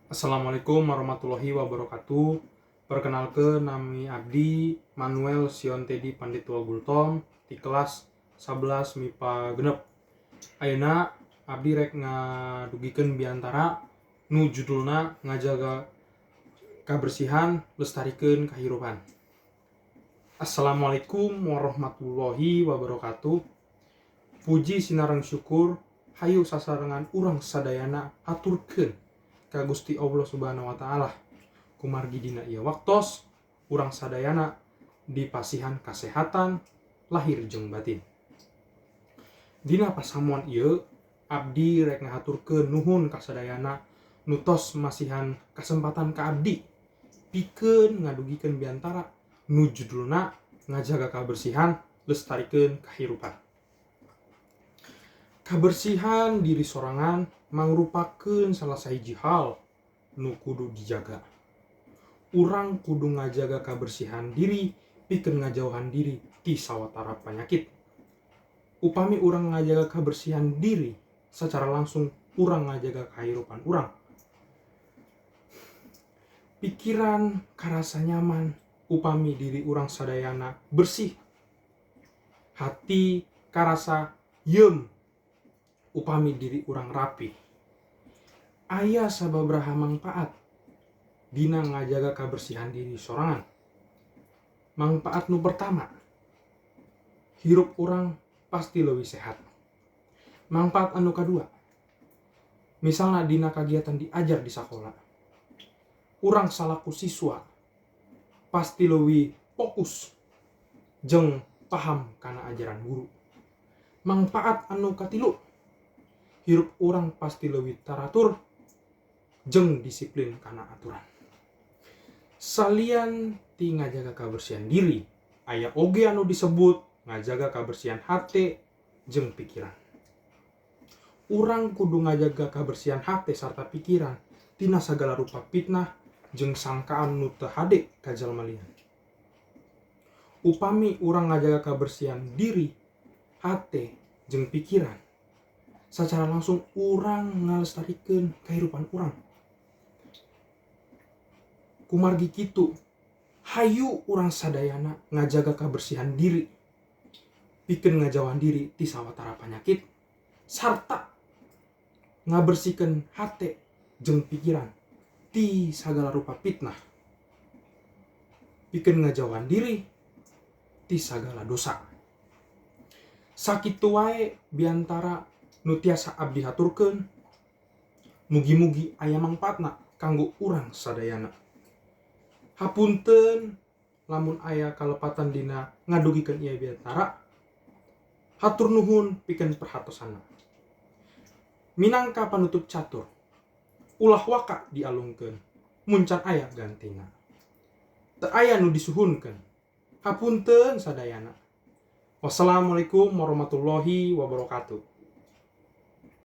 Assalamualaikum warahmatullahi wabarakatuh. Perkenalkan, nami abdi Manuel Sion Teddy Panditua Gultom di kelas 11 MIPA 6. Ayeuna abdi rek ngadugikeun biantara nu judulna "Ngajaga Kabersihan, Lestarikeun Kahirupan". Assalamualaikum warahmatullahi wabarakatuh. Puji sinareng syukur hayu sasarengan urang sadayana haturkeun ka Gusti Allah Subhanahu wa Taala, kumargi dina ieu waktos urang sadayana dipasihan kasehatan lahir jeung batin. Dina pasamuan ieu abdi rek ngahaturkeun nuhun ka sadayana nu tos masihan kasempatan ka abdi pikeun ngadugikeun biantara nu judulna "Ngajaga Kabersihan, Lestarikeun Kahirupan". Kabersihan diri sorangan mangrupakeun salah sahiji hal nu kudu dijaga. Urang kudu ngajaga kabersihan diri pikeun ngajauhan diri ti sawatara panyakit. Upami urang ngajaga kabersihan diri, secara langsung urang ngajaga kahirupan urang. Pikiran karasa nyaman upami diri urang sadayana bersih. Hati karasa yeum upami diri urang rapi. Aya sababaraha mangpaat dina ngajaga kabersihan diri sorangan. Mangpaat nu pertama, hirup urang pasti leuwih sehat. Mangpaat anu kadua, misalna dina kagiatan diajar di sakola, urang salaku siswa pasti leuwih fokus jeung paham kana ajaran guru. Mangpaat anu katilu, hirup urang pasti leuwih taratur jeung disiplin kana aturan. Salian ti ngajaga kabersihan diri, aya oge anu disebut ngajaga kabersihan hate jeung pikiran. Urang kudu ngajaga kabersihan hate sarta pikiran tina sagala rupa fitnah jeung sangkaan nu teu hade ka jalma lian. Upami urang ngajaga kabersihan diri, hate jeung pikiran, secara langsung urang ngalestarikeun kehidupan urang. Kumargi kitu, hayu urang sadayana ngajaga kabersihan diri pikeun ngajauhan diri ti sawatara panyakit sarta ngabersihkeun hate jeung pikiran ti sagala rupa fitnah pikeun ngajauhan diri ti sagala dosa. Sakitu wae biantara nu tiasa abdi haturkeun. Mugi-mugi aya mangpaatna kanggo urang sadayana. Hapunten lamun aya kalepatan dina ngadugikeun ieu biantara. Hatur nuhun pikeun perhatosanna. Minangka panutup catur, ulah waka dialungkeun mun can aya gantina. Teu aya nu disuhunkeun. Hapunten sadayana. Wassalamualaikum warahmatullahi wabarakatuh.